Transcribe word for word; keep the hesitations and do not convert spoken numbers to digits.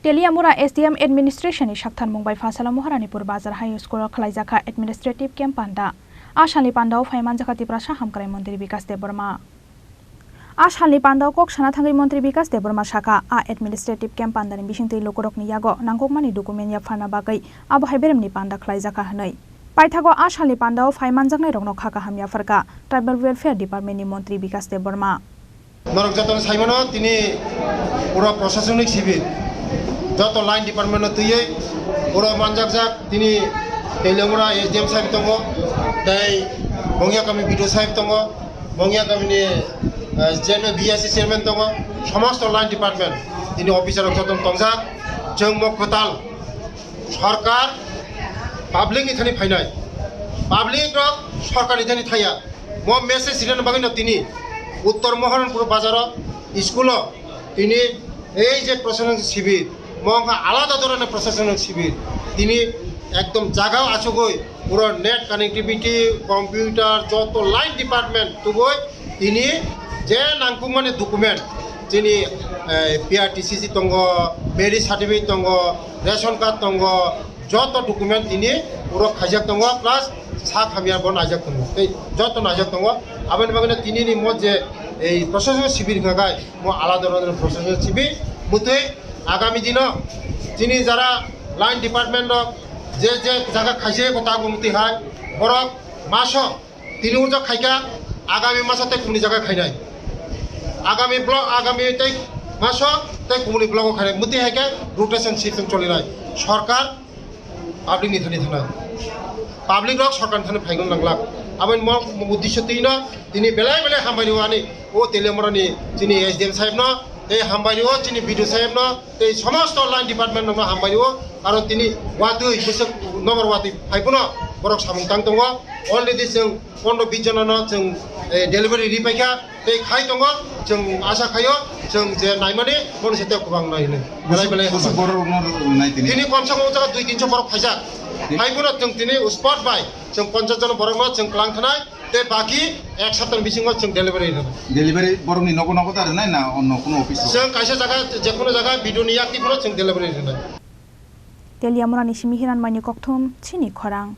Teliamura S D M administration ni saktharmung bai Phasalamo Haranipur Bazar High School o khwlaijakha administrative camp panda. A salni pandao phai manjakha Tiprasa Hamkrai Montri Bikas Debbarma. A salni pandao kok sana thangwi Montri Bikas Debbarma sakha, a administrative camp pandani bisingtwi lukurokni yago nangkukmani document yapharna bagwi abo hai beremni panda khwlaijakha hwnwi. Paithago a salni pandao phai manjaknairokno kha kaham yapharkha Tribal Welfare Department ni Montri Bikas Debbarma. Norok jotono saimano tini pura proshashanik sibir, joto line department no twiwi pura manjakjak tini Teliamura S D M sahib tongo, tei Bongya kami B D O sahib tongo, Bongya kami ni, eh, chairman, B S C chairman tongo, somosto line department tini officer rok jotono tongjak. Chwng mo kwtal sorkar public ni thani phainai, public rok sorkar ni thani thaya. Mo message rinani bagwi no tini Uttor Mohanpur bazaro school o tini ei je proshashanik sibir, mo wngkha alada dhoronor proshashanik sibir, tini ekdom jaga o achugwi puro net connectivity, computer, joto line department tubui tini je nangkukmani document, chini, eh, P R T C C tongo, marriage certificate tongo, ration card tongo, joto document tini puro khaijak tongo, plus sak hamya bo naijak tongo, tei joto naijak tongo. Aboni bagwi no tini ni mo je ei proshashanik sibir hwnka khe mo alada dhoronor proshashanik sibir, mutwi agami dino chini jara line department rok je je jaga khaijak ko tabuk mutwi hai borok maso tini urjak khaikha, agami masa tei kumni jaga khainai, agami block, agami tei maso tei kumni block o khainai, mutwi hai khe rotation system cholinai. Sorkar public ni thani thanai, public rok sorkar ni thani phaigon nanglak. Aboni mo uddesho twi no tini belai belai hambai rio ani o Teliamura ni chini S D M sahib no, tei hambai rio chini B D O sahib no, tei somosto line department no hambai rio, karon tini watwi bwswk nokbar watwi phai phano borok samung tang tongo. Already chwng pondro bis jona no chwng, eh, delivery ri paikha, tei khai tongo, chwng asa khaio, chwng je naimani, bono se tei kwbang nai hinwi. Belai belai Bwswk hambai. Borok no rwnai tini? Tini komse kom o jaga dui tinso borok phaijak. Tini? Hai bono chwng tini spot bai, chwng ponchash jon borok no chwng kwlang thanai, tei baki ek saptani bisingo chwng delivery rwnai. Delivery borok ni nogo nogo ta rwnai na onno kuno office o? Chwng kaisa jaga, je kuno jaga B D O ni yakni phano chwng delivery rwnai. Teliamura ni simi Hiranmai ni kokthum, chini khorang.